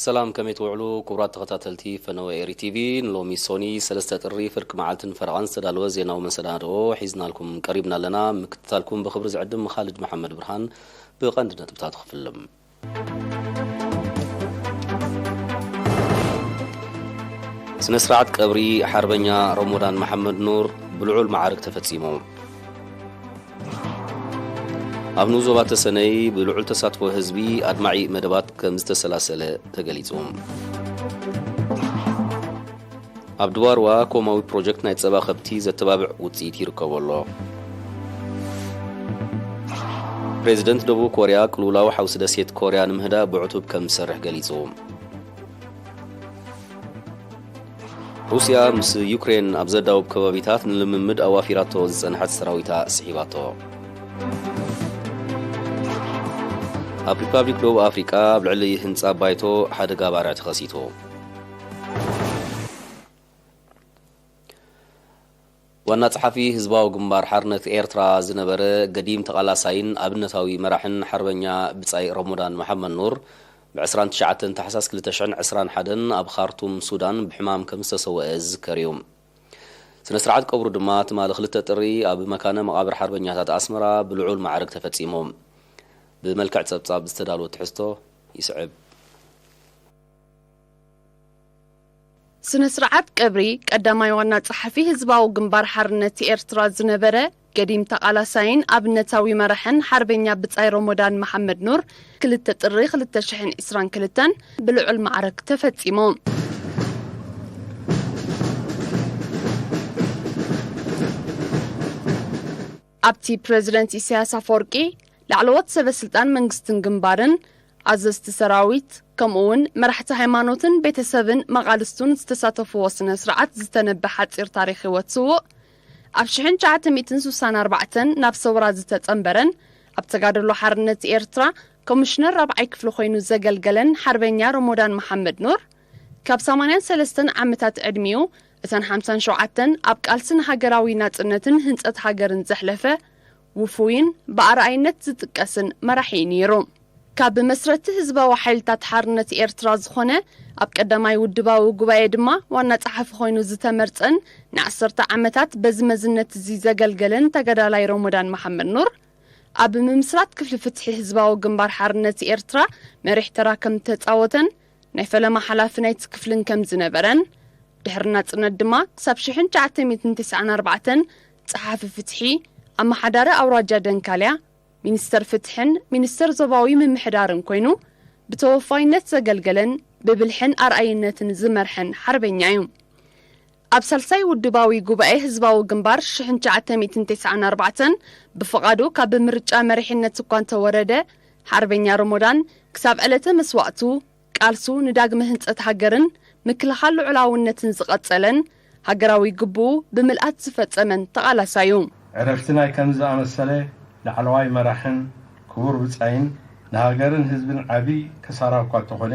ሰላም፣ ከመይ ትውዕሉ ክቡራት ተኸታተልቲ ፈነወ ኤሪ ቲቪ? ንሎሚ ሶኒ ሰለስተ ጥሪ ፍርቂ መዓልትን ፈረቓን ዝተዳለወ ዜናዊ መሰናድኦ ሒዝናልኩም ቀሪብና ኣለና። ምክትታልኩም ብኽብሪ ዝዕድም ኻልድ መሓመድ ብርሃን። ብቐንዲ ነጥብታቱ ክፍልም። ስነ ስርዓት ቀብሪ ሓርበኛ ረሞዳን መሓመድ ኑር ብልዑል መዓርግ ተፈጺሙ። ኣብ ንኡስ ዞባ ተሰነይ ብልዑል ተሳትፎ ህዝቢ ኣድማዒ መደባት ከም ዝተሰላሰለ ተገሊጹ። ኣብ ድባርዋ ኮማዊ ፕሮጀክት ናይ ጸባ ከብቲ ዘተባብዕ ውጽኢት ይርከቦ ኣሎ። ፕሬዚደንት ደቡብ ኮርያ ቅልውላው ሓውሲ ደሴት ኮርያ ንምህዳእ ብዕቱብ ከም ዝሰርሕ ገሊጹ። ሩስያ ምስ ዩክሬን ኣብ ዘዳውብ ከባቢታት ንልምምድ ኣዋፊራቶ ዝጸንሐት ሰራዊታ ስሒባቶ። ኣብ ሪፓብሊክ ደቡብ ኣፍሪቃ ኣብ ልዕሊ ህንጻ ባይቶ ሓደጋ ባርዕ ተኸሲቱ። ዋና ጸሓፊ ህዝባዊ ግንባር ሓርነት ኤርትራ ዝነበረ ገዲም ተቓላሳይን ኣብነታዊ መራሕን ሓርበኛ ብጻይ ረሞዳን መሓመድ ኑር ብ ዕስራን ትሽዓተን ታሕሳስ ክልተ ሽሕን ዕስራን ሓደን ኣብ ኻርቱም ሱዳን ብሕማም ከም ዝተሰወአ ዝዝከር እዩ። ስነ ስርዓት ቀብሩ ድማ ትማሊ ክልተ ጥሪ ኣብ መካነ መቓብር ሓርበኛታት ኣስመራ ብልዑል ማዕርግ ተፈጺሙ። ብመልክዕ ጸብጻብ ዝተዳለወ ትሕዝቶ ይስዕብ። ስነ ስርዓት ቀብሪ ቀዳማይ ዋና ጸሓፊ ህዝባዊ ግንባር ሓርነት ኤርትራ ዝነበረ ገዲም ተቓላሳይን ኣብነታዊ መራሕን ሓርበኛ ብጻይ ሮሞዳን መሓመድ ኑር ክልተ ጥሪ ክልተ ሽሕን ዕስራን ክልተን ብልዑል ማዕረግ ተፈጺሙ። ኣብቲ ፕረዚደንት ኢሳያስ ኣፈወርቂ፣ ላዕለዎት ሰበ ስልጣን መንግስትን ግንባርን፣ ኣዘዝቲ ሰራዊት፣ ከምኡ እውን መራሕቲ ሃይማኖትን ቤተሰብን መቓልስቱን ዝተሳተፍዎ ስነ ስርዓት ዝተነበ ሓጺር ታሪኽ ህይወት ስዉእ፣ ኣብ ሽሕን ትሽዓተ ሚእትን ስሳን ኣርባዕተን ናብ ሰውራ ዝተጸንበረን ኣብ ተጋድሎ ሓርነት ኤርትራ ኮሚሽነር ራብዓይ ክፍሊ ኮይኑ ዘገልገለን ሓርበኛ ሮሞዳን መሓመድ ኑር፣ ካብ ሰማንያን ሰለስተን ዓመታት ዕድሚኡ እተን ሓምሳን ሸውዓተን ኣብ ቃልሲ ንሃገራዊ ናጽነትን ህንጸት ሃገርን ዘሕለፈ ውፉይን ብኣርኣይነት ዝጥቀስን መራሒ እዩ ነይሩ። ካብ መስረቲ ህዝባዊ ሓይልታት ሓርነት ኤርትራ ዝኾነ፣ ኣብ ቀዳማይ ውድባዊ ጉባኤ ድማ ዋና ጸሓፊ ኮይኑ ዝተመርጸን ንዓሰርተ ዓመታት በዚ መዝነት እዚ ዘገልገለን ተጋዳላይ ሮሞዳን መሓመድ ኑር፣ ኣብ ምምስራት ክፍሊ ፍትሒ ህዝባዊ ግንባር ሓርነት ኤርትራ መሪሕ ተራ ከም ዝተጻወተን ናይ ፈለማ ሓላፊ ናይቲ ክፍልን ከም ዝነበረን፣ ድሕሪ ናጽነት ድማ ክሳብ ሽሕን ትሽዓተ ሚእትን ተስዓን ኣርባዕተን ጸሓፊ ፍትሒ፣ ኣመሓዳሪ ኣውራጃ ደንካልያ፣ ሚኒስተር ፍትሕን ሚኒስተር ዞባዊ ምምሕዳርን ኮይኑ ብተወፋይነት ዘገልገለን ብብልሕን ኣርኣይነትን ዝመርሐን ሓርበኛ እዩ። ኣብ ሳልሳይ ውድባዊ ጉባኤ ህዝባዊ ግንባር ሽሕን ትሽዓተ ሚእትን ተስዓን ኣርባዕተን ብፍቓዱ ካብ ምርጫ መሪሕነት እኳ እንተወረደ፣ ሓርበኛ ሮሞዳን ክሳብ ዕለተ መስዋእቱ ቃልሱ ንዳግመ ህንጸት ሃገርን ምክልኻል ልዑላውነትን ዝቐጸለን፣ ሃገራዊ ግቡኡ ብምልኣት ዝፈጸመን ተቓላሳይ እዩ። ዕረፍቲ ናይ ከምዚ ዝኣመሰለ ላዕለዋይ መራሕን ክቡር ብጻይን ንሃገርን ህዝብን ዓቢ ክሳራ እኳ እንተኾነ፣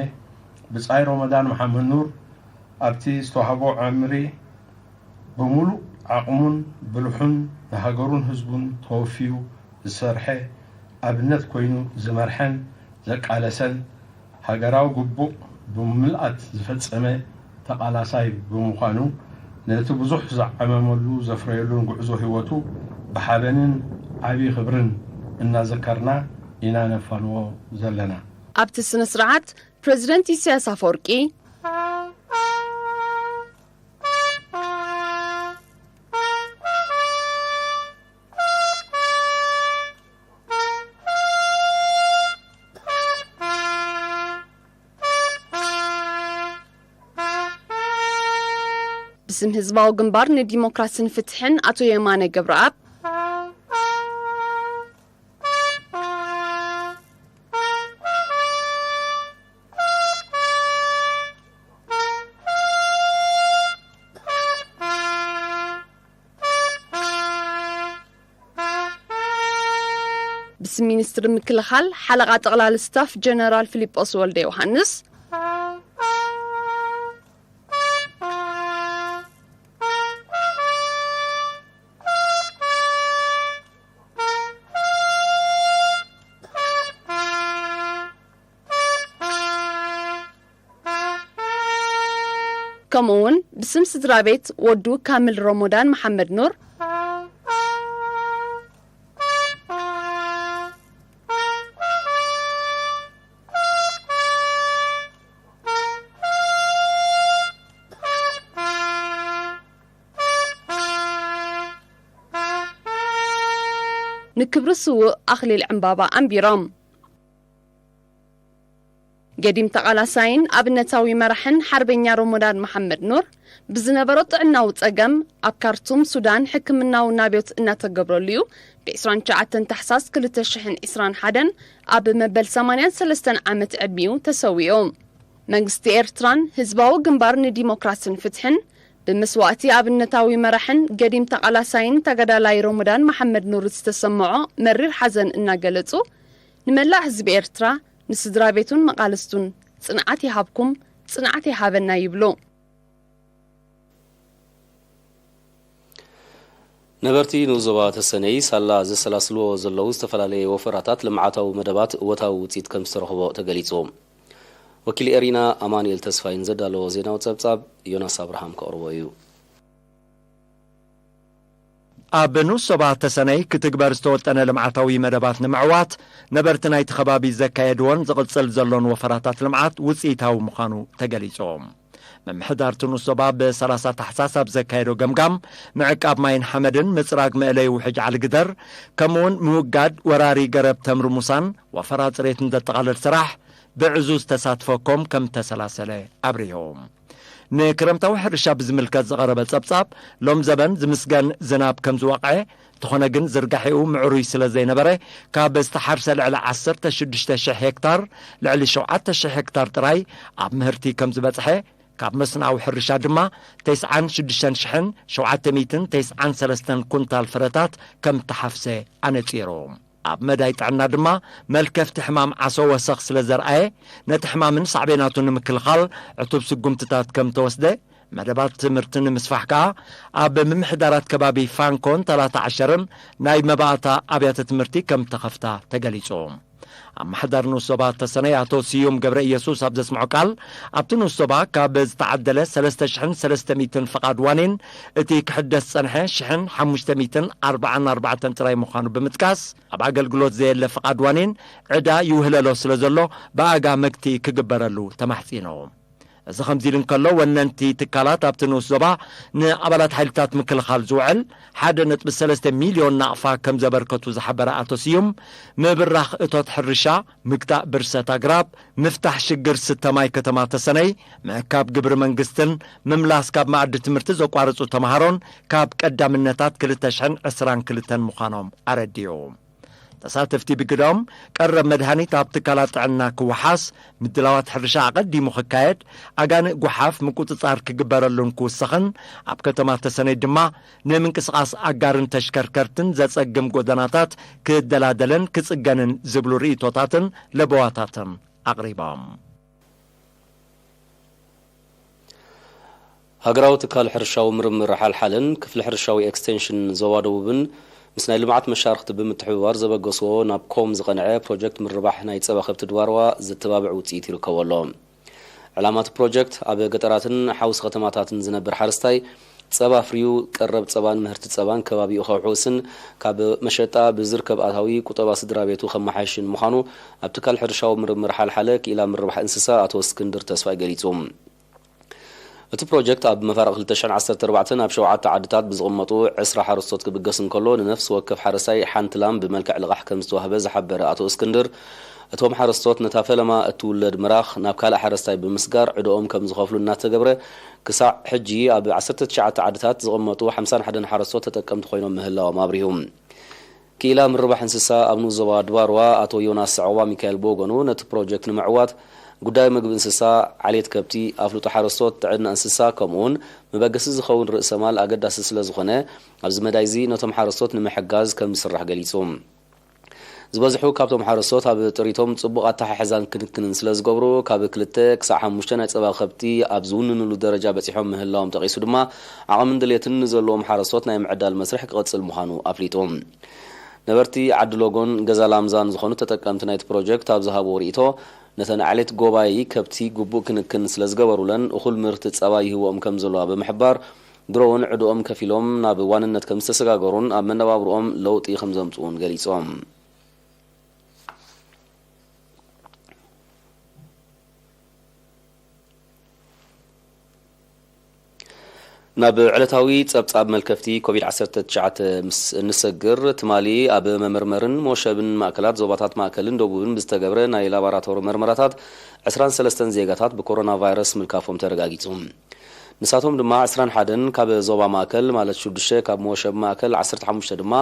ብጻይ ሮመዳን መሓመድ ኑር ኣብቲ ዝተዋህቦ ዕምሪ ብምሉእ ዓቕሙን ብልሑን ንሃገሩን ህዝቡን ተወፍዩ ዝሰርሐ፣ ኣብነት ኮይኑ ዝመርሐን ዘቃለሰን፣ ሃገራዊ ግቡእ ብምልኣት ዝፈጸመ ተቓላሳይ ብምዃኑ፣ ነቲ ብዙሕ ዝዓመመሉ ዘፍረየሉን ጉዕዞ ህይወቱ ብሓበንን ዓቢ ክብርን እናዘከርና ኢና ነፋንዎ ዘለና። ኣብቲ ስነ ስርዓት ፕረዚደንት ኢሳያስ ኣፈወርቂ፣ ብስም ህዝባዊ ግንባር ንዲሞክራስን ፍትሕን ኣቶ የማነ ገብረኣብ፣ ብስም ሚኒስትሪ ምክልኻል ሓለቓ ጠቕላሊ ስታፍ ጀነራል ፊሊጶስ ወልደ ዮሃንስ፣ ከምኡ እውን ብስም ስድራ ቤት ወዱ ካምል ሮሞዳን መሓመድ ኑር፣ ንክብሪ ስዉእ ኣኽሊል ዕምባባ ኣንቢሮም። ገዲም ተቓላሳይን ኣብነታዊ መራሕን ሓርበኛ ሮሞዳን መሓመድ ኑር፣ ብዝነበሮ ጥዕናዊ ጸገም ኣብ ካርቱም ሱዳን ሕክምናዊ ናብዮት እናተገብረሉ እዩ ብ ዕስራን ትሽዓተን ታሕሳስ ክልተ ሽሕን ዕስራን ሓደን ኣብ መበል ሰማንያን ሰለስተን ዓመት ዕድሚኡ ተሰዊኡ። መንግስቲ ኤርትራን ህዝባዊ ግንባር ንዲሞክራስን ፍትሕን ብመስዋእቲ ኣብነታዊ መራሕን ገዲም ተቓላሳይን ተጋዳላይ ሮሞዳን መሓመድ ኑር ዝተሰምዖ መሪር ሓዘን እናገለጹ፣ ንመላእ ህዝቢ ኤርትራ፣ ንስድራ ቤቱን መቓልስቱን ጽንዓት ይሃብኩም፣ ጽንዓት ይሃበና ይብሉ። ነበርቲ ንኡስ ዞባ ተሰነይ ሳላ ዘሰላስልዎ ዘለዉ ዝተፈላለየ ወፈራታት ልምዓታዊ መደባት እወታዊ ውፅኢት ከም ዝተረኽቦ ተገሊጹ። ወኪል ኤሪና ኣማኑኤል ተስፋይን ዘዳለዎ ዜናዊ ጸብጻብ ዮናስ ኣብርሃም ከቕርቦ እዩ። ኣብ ንኡስ ዞባ ተሰነይ ክትግበር ዝተወጠነ ልምዓታዊ መደባት ንምዕዋት ነበርቲ ናይቲ ከባቢ ዘካየድዎን ዝቕጽል ዘሎን ወፈራታት ልምዓት ውፅኢታዊ ምዃኑ ተገሊጹ። ምምሕዳር እቲ ንኡስ ዞባ ብ ሰላሳ ታሕሳስ ኣብ ዘካየዶ ገምጋም፣ ምዕቃብ ማይን ሓመድን፣ ምጽራግ መእለዪ ውሕጅ ዓሊ ግደር፣ ከምኡውን ምውጋድ ወራሪ ገረብ ተምሪ ሙሳን ወፈራ ጽሬትን ዘጠቓልል ስራሕ ብዕዙዝ ተሳትፎ ኮም ከም እተሰላሰለ ኣብሪሁ። ንክረምታዊ ሕርሻ ብዝምልከት ዝቐረበ ጸብጻብ፣ ሎም ዘበን ዝምስገን ዝናብ ከም ዝወቕዐ፣ እንተኾነ ግን ዝርጋሒኡ ምዕሩይ ስለ ዘይነበረ፣ ካብ ዝተሓርሰ ልዕሊ ዓሰርተ ሽዱሽተ ሽሕ ሄክታር፣ ልዕሊ ሸውዓተ ሽሕ ሄክታር ጥራይ ኣብ ምህርቲ ከም ዝበጽሐ፣ ካብ መስናዊ ሕርሻ ድማ ተስዓን ሽዱሽተን ሽሕን ሸውዓተ ሚእትን ተስዓን ሰለስተን ኩንታል ፍረታት ከም እተሓፍሰ ኣነጺሩ። ኣብ መዳይ ጥዕና ድማ፣ መልከፍቲ ሕማም ዓሶ ወሰኽ ስለ ዘርኣየ፣ ነቲ ሕማምን ሳዕቤናቱን ንምክልኻል ዕቱብ ስጉምትታት ከም ተወስደ፣ መደባት ትምህርቲ ንምስፋሕ ከኣ ኣብ ምምሕዳራት ከባቢ ፋንኮን ታላታ ዓሸርን ናይ መባእታ ኣብያተ ትምህርቲ ከም ተኸፍታ ተገሊጹ። ኣመሓዳሪ ንኡስ ዞባ ተሰነይ ኣቶ ስዩም ገብረ ኢየሱስ ኣብ ዘስምዖ ቃል፣ ኣብቲ ንኡስ ዞባ ካብ ዝተዓደለ ሰለስተ ሽሕን ሰለስተ ሚእትን ፍቓድ ዋኒን፣ እቲ ክሕደስ ዝጸንሐ ሽሕን ሓሙሽተ ሚእትን ኣርባዓን ኣርባዕተን ጥራይ ምዃኑ ብምጥቃስ፣ ኣብ ኣገልግሎት ዘየለ ፍቓድ ዋኒን ዕዳ ይውህለሎ ስለ ዘሎ፣ ብኣጋ መግትኢ ክግበረሉ ተማሕጺኑ። እዚ ከምዚ ኢሉ እንከሎ፣ ወነንቲ ትካላት ኣብቲ ንኡስ ዞባ ንኣባላት ሓይልታት ምክልኻል ዝውዕል ሓደ ነጥቢ ሰለስተ ሚልዮን ናቕፋ ከም ዘበርከቱ ዝሓበረ ኣቶ ስዩም፣ ምብራኽ እቶት ሕርሻ፣ ምግታእ ብርሰት ኣግራብ፣ ምፍታሕ ሽግር ስተ ማይ ከተማ ተሰነይ፣ ምእካብ ግብሪ መንግስትን ምምላስ ካብ መኣዲ ትምህርቲ ዘቋረጹ ተምሃሮን ካብ ቀዳምነታት ክልተ ሽሕን ዕስራን ክልተን ምዃኖም ኣረዲኡ። ተሳተፍቲ ብግደኦም፣ ቀረብ መድሃኒት ኣብ ትካላት ጥዕና ክወሓስ፣ ምድላዋት ሕርሻ ኣቐዲሙ ክካየድ፣ ኣጋንእ ጓሓፍ ምቁጽጻር ክግበረሉን ክውሰኽን፣ ኣብ ከተማ ተሰነይ ድማ ንምንቅስቓስ ኣጋርን ተሽከርከርትን ዘጸግም ጎደናታት ክደላደልን ክጽገንን ዝብሉ ርእይቶታትን ለበዋታትን ኣቕሪቦም። ሃገራዊ ትካል ሕርሻዊ ምርምር ሓልሓልን ክፍሊ ሕርሻዊ ኤክስቴንሽን ዞባ ደቡብን ምስ ናይ ልምዓት መሻርኽቲ ብምትሕብባር ዘበገስዎ ናብ ኮም ዝቐንዐ ፕሮጀክት ምርባሕ ናይ ጸባ ከብቲ ድባርዋ ዘተባብዕ ውጽኢት ይርከቦ ኣሎ። ዕላማ እቲ ፕሮጀክት ኣብ ገጠራትን ሓውሲ ከተማታትን ዝነብር ሓረስታይ ጸባ ኣፍርዩ ቀረብ ጸባን ምህርቲ ጸባን ከባቢኡ ከውሕስን ካብ መሸጣ ብዝርከብ ኣታዊ ቁጠባ ስድራ ቤቱ ከመሓይሽን ምዃኑ ኣብ ትካል ሕርሻዊ ምርምር ሓልሓለ ክኢላ ምርባሕ እንስሳ ኣቶ እስክንድር ተስፋይ ገሊጹ። እቲ ፕሮጀክት ኣብ መፋርቕ ክልተ ሽሕን ዓሰርተ ኣርባዕተን ኣብ ሸውዓተ ዓድታት ብዝቕመጡ ዕስራ ሓረስቶት ክብገስ እንከሎ፣ ንነፍሲ ወከፍ ሓረስታይ ሓንቲ ላም ብመልክዕ ልቓሕ ከም ዝተዋህበ ዝሓበረ ኣቶ እስክንድር፣ እቶም ሓረስቶት ነታ ፈለማ እትውለድ ምራኽ ናብ ካልእ ሓረስታይ ብምስጋር ዕደኦም ከም ዝኸፍሉ እናተገብረ፣ ክሳዕ ሕጂ ኣብ ዓሰርተ ትሽዓተ ዓድታት ዝቕመጡ ሓምሳን ሓደን ሓረስቶት ተጠቀምቲ ኮይኖም ምህላዎም ኣብሪሁ። ክኢላ ምርባሕ እንስሳ ኣብ ንኡስ ዞባ ድባርዋ ኣቶ ዮናስ ሰዕባ ሚካኤል ብወገኑ፣ ነቲ ፕሮጀክት ንምዕዋት ጉዳይ ምግቢ እንስሳ፣ ዓሌት ከብቲ፣ ኣፍልጦ ሓረስቶት፣ ጥዕና እንስሳ፣ ከምኡውን መበገሲ ዝኸውን ርእሰ ማል ኣገዳሲ ስለ ዝኾነ፣ ኣብዚ መዳይ እዚ ነቶም ሓረስቶት ንምሕጋዝ ከም ዝስራሕ ገሊጹ። ዝበዝሑ ካብቶም ሓረስቶት ኣብ ጥሪቶም ጽቡቕ ኣተሓሕዛን ክንክንን ስለ ዝገብሩ፣ ካብ ክልተ ክሳዕ ሓሙሽተ ናይ ጸባ ከብቲ ኣብ ዝውንንሉ ደረጃ በጺሖም ምህላዎም ጠቒሱ ድማ፣ ዓቕምን ድሌትን ንዘለዎም ሓረስቶት ናይ ምዕዳል መስርሕ ክቕጽል ምዃኑ ኣፍሊጡ። ነበርቲ ዓዲ ሎጎን ገዛ ላምዛን ዝኾኑ ተጠቀምቲ ናይቲ ፕሮጀክት ኣብ ዝሃብዎ ርእይቶ፣ ነተን ዓሌት ጎባይ ከብቲ ግቡእ ክንክን ስለ ዝገበሩለን እኹል ምህርቲ ጸባ ይህብኦም ከም ዘለዋ ብምሕባር፣ ድሮ እውን ዕድኦም ከፊሎም ናብ ዋንነት ከም ዝተሰጋገሩን ኣብ መነባብርኦም ለውጢ ከም ዘምጽኡን ገሊጾም። ናብ ዕለታዊ ጸብጻብ መልከፍቲ ኮቪድ ዓሰርተ ትሽዓተ ምስ እንሰግር፣ ትማሊ ኣብ መመርመርን መወሸብን ማእከላት ዞባታት ማእከልን ደቡብን ብዝተገብረ ናይ ላቦራቶሪ መርመራታት ዕስራን ሰለስተን ዜጋታት ብኮሮና ቫይረስ ምልካፎም ተረጋጊጹ። ንሳቶም ድማ ዕስራን ሓደን ካብ ዞባ ማእከል፣ ማለት ሽዱሽተ ካብ መወሸቢ ማእከል፣ ዓሰርተ ሓሙሽተ ድማ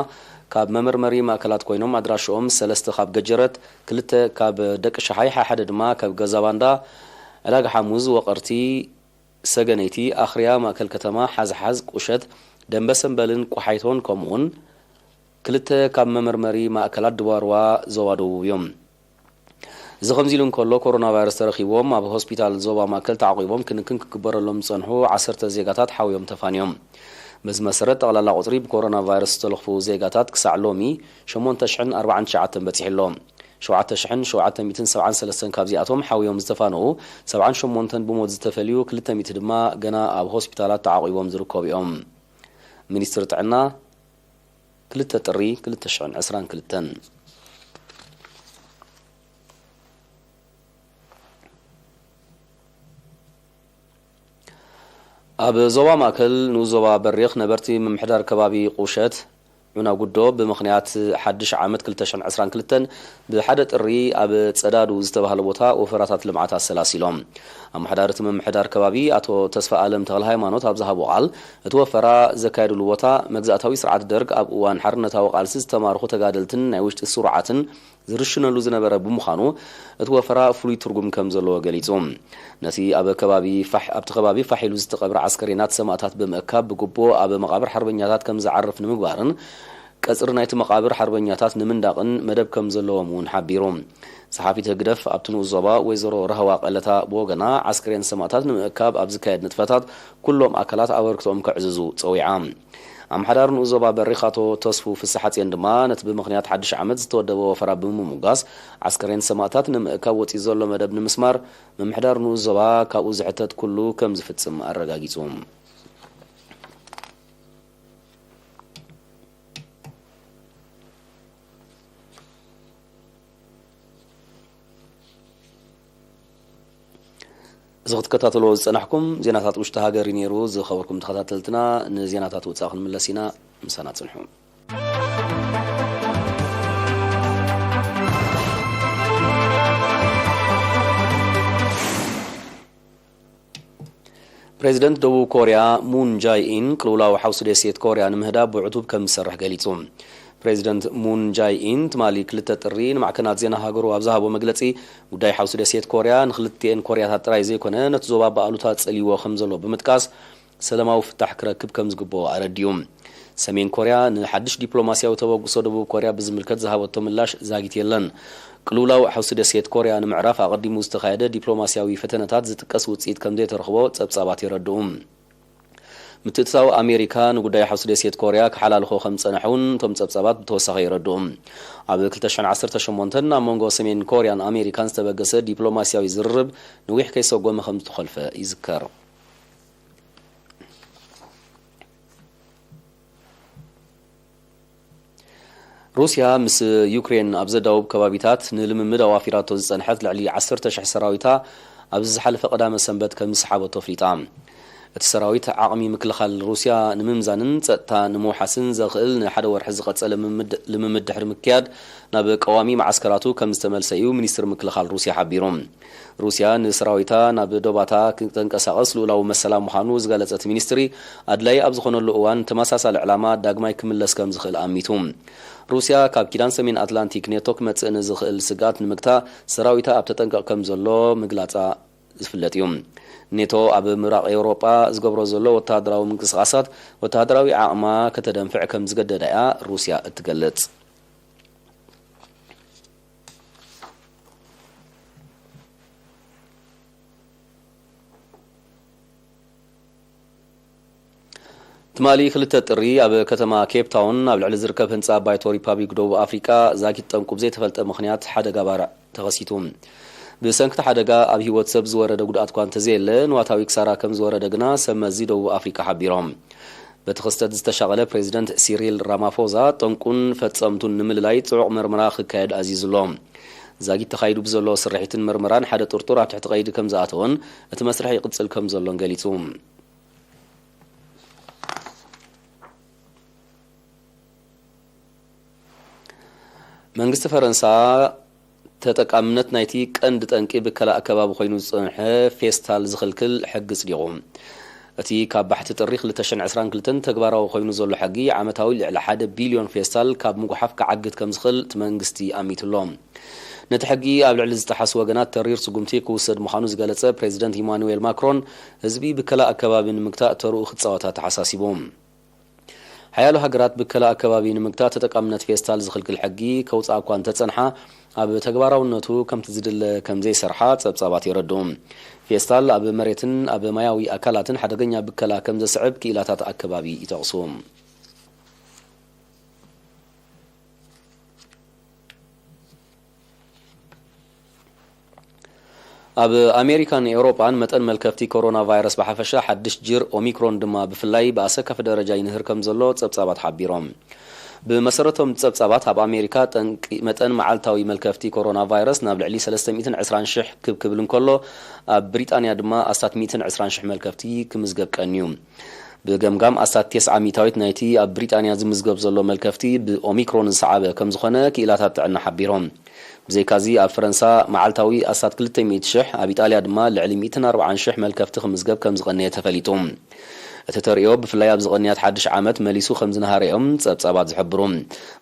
ካብ መመርመሪ ማእከላት ኮይኖም፣ ኣድራሽኦም ሰለስተ ካብ ገጀረት፣ ክልተ ካብ ደቂ ሸሓይ፣ ሓደ ድማ ካብ ገዛባንዳ፣ ዕዳጋ ሓሙዝ፣ ወቐርቲ፣ ሰገነይቲ፣ ኣኽርያ፣ ማእከል ከተማ፣ ሓዝሓዝ፣ ቁሸት፣ ደንበሰንበልን ቋሓይቶን፣ ከምኡውን ክልተ ካብ መመርመሪ ማእከላት ድባርዋ ዞባ ደቡብ እዮም። እዚ ከምዚ ኢሉ እንከሎ፣ ኮሮና ቫይረስ ተረኺብዎም ኣብ ሆስፒታል ዞባ ማእከል ተዓቂቦም ክንክን ክግበረሎም ዝጸንሑ ዓሰርተ ዜጋታት ሓውዮም ተፋንዮም። በዚ መሰረት፣ ጠቕላላ ቁጽሪ ብኮሮና ቫይረስ ዝተለኽፉ ዜጋታት ክሳዕ ሎሚ ሸሞንተ ሽሕን ኣርባዓን ትሽዓተን በጺሑ ኣሎ። ሸውዓተ ሽሕን ሸውዓተ ሚእትን ሰብዓን ሰለስተን ካብዚኣቶም ሓውዮም ዝተፋነዉ፣ ሰብዓን ሸሞንተን ብሞት ዝተፈልዩ፣ ክልተ ሚእቲ ድማ ገና ኣብ ሆስፒታላት ተዓቂቦም ዝርከቡ እዮም። ሚኒስትሪ ጥዕና፣ ክልተ ጥሪ ክልተ ሽሕን ዕስራን ክልተን። ኣብ ዞባ ማእከል ንኡስ ዞባ በሪኽ ነበርቲ ምምሕዳር ከባቢ ቁሸት ዑና ጉዶ ብምኽንያት ሓድሽ ዓመት ክልተ ሽሕን ዕስራን ክልተን ብሓደ ጥሪ ኣብ ጸዳዱ ዝተባህለ ቦታ ወፈራታት ልምዓት ኣሰላሲሎም። ኣመሓዳሪ እቲ ምምሕዳር ከባቢ ኣቶ ተስፋ ኣለም ተኽለ ሃይማኖት ኣብ ዝሃቦ ቃል፣ እቲ ወፈራ ዘካየድሉ ቦታ መግዛእታዊ ስርዓት ደርግ ኣብ እዋን ሓርነታዊ ቃልሲ ዝተማረኹ ተጋደልትን ናይ ውሽጢ ስሩዓትን ዝርሽነሉ ዝነበረ ብምዃኑ፣ እቲ ወፈራ ፍሉይ ትርጉም ከም ዘለዎ ገሊጹ። ነቲ ኣብ ከባቢ ፋሕ-፣ ኣብቲ ከባቢ ፋሕ ኢሉ ዝተቐብረ ዓስከሬናት ሰማእታት ብምእካብ፣ ብግቡእ ኣብ መቓብር ሓርበኛታት ከም ዝዓርፍ ንምግባርን ቀጽሪ ናይቲ መቓብር ሓርበኛታት ንምንዳቕን መደብ ከም ዘለዎም እውን ሓቢሩ። ጸሓፊት ህግደፍ ኣብቲ ንኡስ ዞባ ወይዘሮ ራህዋ ቀለታ ብወገና፣ ዓስከሬን ሰማእታት ንምእካብ ኣብ ዝካየድ ንጥፈታት ኩሎም ኣካላት ኣበርክቶኦም ከዕዝዙ ጸዊዓ። ኣምሓዳር ንኡስ ዞባ በሪኽ ኣቶ ተስፉ ፍስሓጽዮን ድማ፣ ነቲ ብምኽንያት ሓድሽ ዓመት ዝተወደበ ወፈራ ብምምጓስ፣ ዓስከሬን ሰማእታት ንምእካብ ወጺኡ ዘሎ መደብ ንምስማር፣ ምምሕዳር ንኡስ ዞባ ካብኡ ዝሕተት ኩሉ ከም ዝፍጽም ኣረጋጊጹ። እዚ ክትከታተልዎ ዝጸናሕኩም ዜናታት ውሽጢ ሃገር እዩ ነይሩ። ዝኸበርኩም ተኸታተልትና፣ ንዜናታት ወጻኢ ክንምለስ ኢና። ምሳና ጽንሑ። ፕሬዚደንት ደቡብ ኮርያ ሙን ጃይ ኢን ቅልውላው ሓውሲ ደሴት ኮርያ ንምህዳእ ብዕቱብ ከም ዝሰርሕ ገሊጹ። ፕሬዚደንት ሙን ጃይ ኢን ትማሊ ክልተ ጥሪ ንማዕከናት ዜና ሃገሩ ኣብ ዝሃቦ መግለጺ፣ ጉዳይ ሓውሲ ደሴት ኮርያ ንክልቲኤን ኮርያታት ጥራይ ዘይኮነ፣ ነቲ ዞባ ብኣሉታ ጸልይዎ ከም ዘሎ ብምጥቃስ፣ ሰላማዊ ፍታሕ ክረክብ ከም ዝግብኦ ኣረዲኡ። ሰሜን ኮርያ ንሓድሽ ዲፕሎማስያዊ ተበግሶ ደቡብ ኮርያ ብዝምልከት ዝሃበቶ ምላሽ ዛጊት የለን። ቅልውላው ሓውሲ ደሴት ኮርያ ንምዕራፍ ኣቐዲሙ ዝተኻየደ ዲፕሎማስያዊ ፈተነታት ዝጥቀስ ውጽኢት ከም ዘይተረኽቦ ጸብጻባት የረድኡ። ምትእትታው ኣሜሪካ ንጉዳይ ሓውሲ ደሴት ኮርያ ክሓላልኾ ከም ዝጸንሐ እውን እቶም ጸብጻባት ብተወሳኺ የረድኡ። ኣብ ክልተ ሽሕን ዓሰርተ ሸሞንተን ኣብ መንጎ ሰሜን ኮርያን ኣሜሪካን ዝተበገሰ ዲፕሎማስያዊ ዝርርብ ነዊሕ ከይሰጎመ ከም ዝተኾልፈ ይዝከር። ሩስያ ምስ ዩክሬን ኣብ ዘዳውብ ከባቢታት ንልምምድ ኣዋፊራቶ ዝጸንሐት ልዕሊ ዓሰርተ ሽሕ ሰራዊታ፣ ኣብዚ ዝሓለፈ ቀዳመ ሰንበት ከም ዝሰሓበቶ ኣፍሊጣ። እቲ ሰራዊት ዓቕሚ ምክልኻል ሩስያ ንምምዛንን ጸጥታ ንምውሓስን ዘኽእል ንሓደ ወርሒ ዝቐጸለ ልምምድ፣ ልምምድ ድሕሪ ምክያድ፣ ናብ ቀዋሚ መዓስከራቱ ከም ዝተመልሰ እዩ ሚኒስትሪ ምክልኻል ሩስያ ሓቢሩ። ሩስያ ንሰራዊታ ናብ ዶባታ ክተንቀሳቐስ ልኡላዊ መሰላ ምዃኑ ዝገለጸ እቲ ሚኒስትሪ፣ ኣድላዪ ኣብ ዝኾነሉ እዋን ተመሳሳሊ ዕላማ ዳግማይ ክምለስ ከም ዝኽእል ኣሚቱ። ሩስያ ካብ ኪዳን ሰሜን ኣትላንቲክ ኔቶ ክመጽእ ንዝኽእል ስግኣት ንምግታእ ሰራዊታ ኣብ ተጠንቀቕ ከም ዘሎ ምግላጻ ዝፍለጥ እዩ። ኔቶ ኣብ ምብራቕ ኤውሮጳ ዝገብሮ ዘሎ ወተሃደራዊ ምንቅስቓሳት ወተሃደራዊ ዓቕማ ከተደንፍዕ ከም ዝገደዳ እያ ሩስያ እትገልጽ። ትማሊ ክልተ ጥሪ ኣብ ከተማ ኬፕ ታውን ኣብ ልዕሊ ዝርከብ ህንጻ ባይቶ ሪፓብሊክ ደቡብ ኣፍሪቃ ዛጊት ጠንቁ ብዘይተፈልጠ ምኽንያት ሓደጋ ባርዕ ተኸሲቱ። ብሰንኪ እቲ ሓደጋ ኣብ ህይወት ሰብ ዝወረደ ጉድኣት እኳ እንተዘየለ፣ ንዋታዊ ክሳራ ከም ዝወረደ ግና ሰብ መዚ ደቡብ ኣፍሪካ ሓቢሮም። በቲ ክስተት ዝተሻቐለ ፕሬዚደንት ሲሪል ራማፎዛ፣ ጠንቁን ፈጸምቱን ንምልላይ ጽዑቕ መርመራ ክካየድ ኣዚዙ ኣሎ። ዛጊት ተኻይዱ ብዘሎ ስርሒትን መርመራን፣ ሓደ ጥርጡር ኣብ ትሕቲ ቀይዲ ከም ዝኣተወን እቲ መስርሕ ይቕጽል ከም ዘሎን ገሊጹ። መንግስቲ ፈረንሳ፣ ተጠቃምነት ናይቲ ቀንዲ ጠንቂ ብከላ ኣከባቢ ኮይኑ ዝጸንሐ ፌስታል ዝኽልክል ሕጊ ጽዲቑ። እቲ ካብ ባሕቲ ጥሪ ክልተ ሽሕን ዕስራን ክልተን ተግባራዊ ኮይኑ ዘሎ ሕጊ፣ ዓመታዊ ልዕሊ ሓደ ቢልዮን ፌስታል ካብ ምጉሓፍ ክዓግት ከም ዝኽእል እቲ መንግስቲ ኣሚቱ ኣሎ። ነቲ ሕጊ ኣብ ልዕሊ ዝጠሓሱ ወገናት ተሪር ስጉምቲ ክውሰድ ምዃኑ ዝገለጸ ፕሬዚደንት ኢማኑኤል ማክሮን፣ ህዝቢ ብከላ ኣከባቢ ንምግታእ ተርኡ ክጻወት ኣተሓሳሲቡ። ሓያሎ ሃገራት ብከላ ኣከባቢ ንምግታእ ተጠቃምነት ፌስታል ዝኽልክል ሕጊ ከውጽኣ እኳ እንተጸንሓ፣ ኣብ ተግባራውነቱ ከምቲ ዝድለ ከም ዘይሰርሓ ጸብጻባት የረድኡ። ፌስታል ኣብ መሬትን ኣብ ማያዊ ኣካላትን ሓደገኛ ብከላ ከም ዘስዕብ ክኢላታት ኣከባቢ ይጠቕሱ። ኣብ ኣሜሪካን ኤውሮጳን መጠን መልከፍቲ ኮሮና ቫይረስ ብሓፈሻ ሓድሽ ጅር ኦሚክሮን ድማ ብፍላይ ብኣሰካፊ ደረጃ ይንህር ከም ዘሎ ጸብጻባት ሓቢሮም። ብመሰረቶም ጸብጻባት ኣብ ኣሜሪካ ጠንቂ መጠን መዓልታዊ መልከፍቲ ኮሮና ቫይረስ ናብ ልዕሊ ሰለስተ ሚእትን ዕስራን ሽሕ ክብ ክብል እንከሎ፣ ኣብ ብሪጣንያ ድማ ኣስታት ሚእትን ዕስራን ሽሕ መልከፍቲ ክምዝገብ ቀንዩ። ብገምጋም ኣስታት ተስዓ ሚእታዊት ናይቲ ኣብ ብሪጣንያ ዝምዝገብ ዘሎ መልከፍቲ ብኦሚክሮን ዝሰዓበ ከም ዝኾነ ክኢላታት ጥዕና ሓቢሮም። ብዘይካዚ ኣብ ፈረንሳ መዓልታዊ ኣስታት ክልተ ሚእቲ ሽሕ፣ ኣብ ኢጣልያ ድማ ልዕሊ ሚእትን ኣርባዓን ሽሕ መልከፍቲ ክምዝገብ ከም ዝቐነየ ተፈሊጡ። እቲ ተርእዮ ብፍላይ ኣብዚ ቅንያት ሓድሽ ዓመት መሊሱ ከም ዝነሃረ እዮም ጸብጻባት ዝሕብሩ።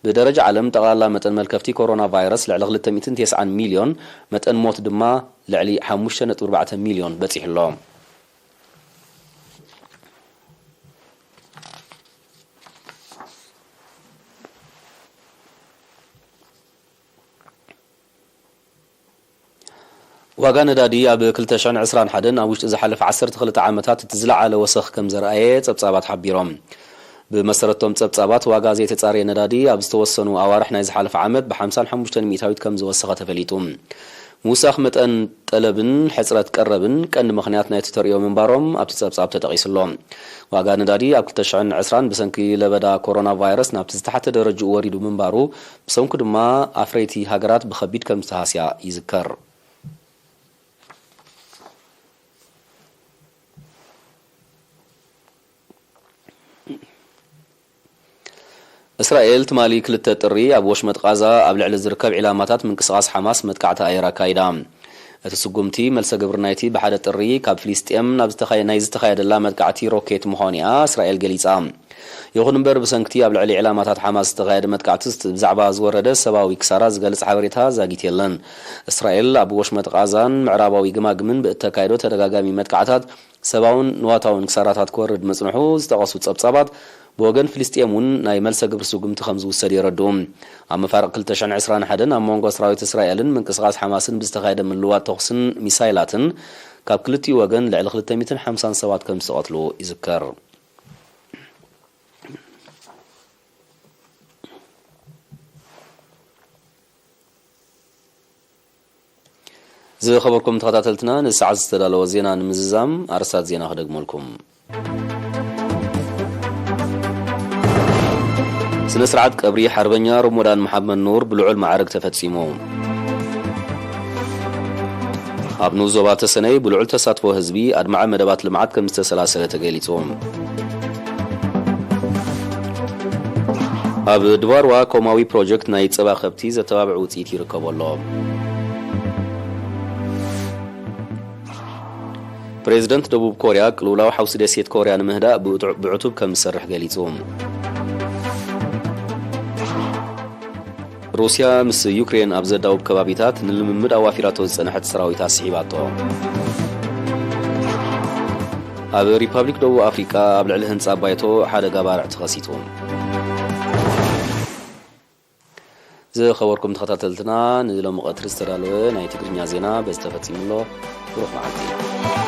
ብደረጃ ዓለም ጠቕላላ መጠን መልከፍቲ ኮሮና ቫይረስ ልዕሊ ክልተ ሚእትን ተስዓን ሚልዮን፣ መጠን ሞት ድማ ልዕሊ ሓሙሽተ ነጥቢ ኣርባዕተ ሚልዮን በጺሑ ኣሎ። ዋጋ ነዳዲ ኣብ ክልተ ሽሕን ዕስራን ሓደን ኣብ ውሽጢ ዝሓለፈ ዓሰርተ ክልተ ዓመታት እቲ ዝለዓለ ወሰኽ ከም ዘርኣየ ጸብጻባት ሓቢሮም። ብመሰረቶም ጸብጻባት፣ ዋጋ ዘይተጻረየ ነዳዲ ኣብ ዝተወሰኑ ኣዋርሕ ናይ ዝሓለፈ ዓመት ብ ሓምሳን ሓሙሽተን ሚእታዊት ከም ዝወሰኸ ተፈሊጡ። ምውሳኽ መጠን ጠለብን ሕጽረት ቀረብን ቀንዲ ምኽንያት ናይቲ ተርእዮ ምንባሮም ኣብቲ ጸብጻብ ተጠቒሱ ኣሎ። ዋጋ ነዳዲ ኣብ ክልተ ሽሕን ዕስራን ብሰንኪ ለበዳ ኮሮና ቫይረስ ናብቲ ዝተሓተ ደረጅኡ ወሪዱ ምንባሩ፣ ብሰንኩ ድማ ኣፍረይቲ ሃገራት ብኸቢድ ከም ዝተሃስያ ይዝከር። እስራኤል ትማሊ ክልተ ጥሪ ኣብ ወሽመጥ ቃዛ ኣብ ልዕሊ ዝርከብ ዒላማታት ምንቅስቓስ ሓማስ መጥቃዕቲ ኣየር ኣካይዳ። እቲ ስጉምቲ መልሰ ግብሪ ናይቲ ብሓደ ጥሪ ካብ ፍልስጤም ናብ ዝተኻየ-፣ ናይ ዝተኻየደላ መጥቃዕቲ ሮኬት ምዃኑ እያ እስራኤል ገሊጻ። ይኹን እምበር፣ ብሰንክቲ ኣብ ልዕሊ ዒላማታት ሓማስ ዝተኻየደ መጥቃዕቲ ብዛዕባ ዝወረደ ሰብኣዊ ክሳራ ዝገልጽ ሓበሬታ ዛጊት የለን። እስራኤል ኣብ ወሽመጥ ቃዛን ምዕራባዊ ግማግምን ብእተካየዶ ተደጋጋሚ መጥቃዕታት ሰብኣውን ንዋታውን ክሳራታት ክወርድ ምጽንሑ ዝጠቐሱ ጸብጻባት፣ ብወገን ፍልስጤም እውን ናይ መልሰ ግብሪ ስጉምቲ ከም ዝውሰድ የረድኡ። ኣብ መፋርቕ ክልተ ሽሕን ዕስራን ሓደን ኣብ መንጎ ሰራዊት እስራኤልን ምንቅስቓስ ሓማስን ብዝተኻየደ ምልዋጥ ተኹስን ሚሳይላትን፣ ካብ ክልቲኡ ወገን ልዕሊ ክልተ ሚእትን ሓምሳን ሰባት ከም ዝተቐትሉ ይዝከር። ዝኸበርኩም ተኸታተልትና፣ ንሰዓት ዝተዳለወ ዜና ንምዝዛም ኣርስታት ዜና ክደግመልኩም። ስነ ስርዓት ቀብሪ ሓርበኛ ሮሞዳን መሓመድ ኑር ብልዑል ማዕርግ ተፈጺሙ። ኣብ ንኡስ ዞባ ተሰነይ ብልዑል ተሳትፎ ህዝቢ ኣድማዒ መደባት ልምዓት ከም ዝተሰላሰለ ተገሊጹ። ኣብ ድባርዋ ኮማዊ ፕሮጀክት ናይ ጸባ ከብቲ ዘተባብዕ ውጽኢት ይርከቦ ኣሎ። ፕሬዚደንት ደቡብ ኮርያ ቅልውላው ሓውሲ ደሴት ኮርያ ንምህዳእ ብዕቱ-፣ ብዕቱብ ከም ዝሰርሕ ገሊጹ። ሩስያ ምስ ዩክሬን ኣብ ዘዳውብ ከባቢታት ንልምምድ ኣዋፊራቶ ዝጸንሐት ሰራዊታ ስሒባቶ። ኣብ ሪፓብሊክ ደቡብ ኣፍሪቃ ኣብ ልዕሊ ህንጻ ባይቶ ሓደጋ ባርዕ ተኸሲቱ። ዝኸበርኩም ተኸታተልትና፣ ንሎሚ ቀትሪ ዝተዳለወ ናይ ትግርኛ ዜና በዚ ተፈጺሙ ኣሎ። ብሩኽ መዓልቲ።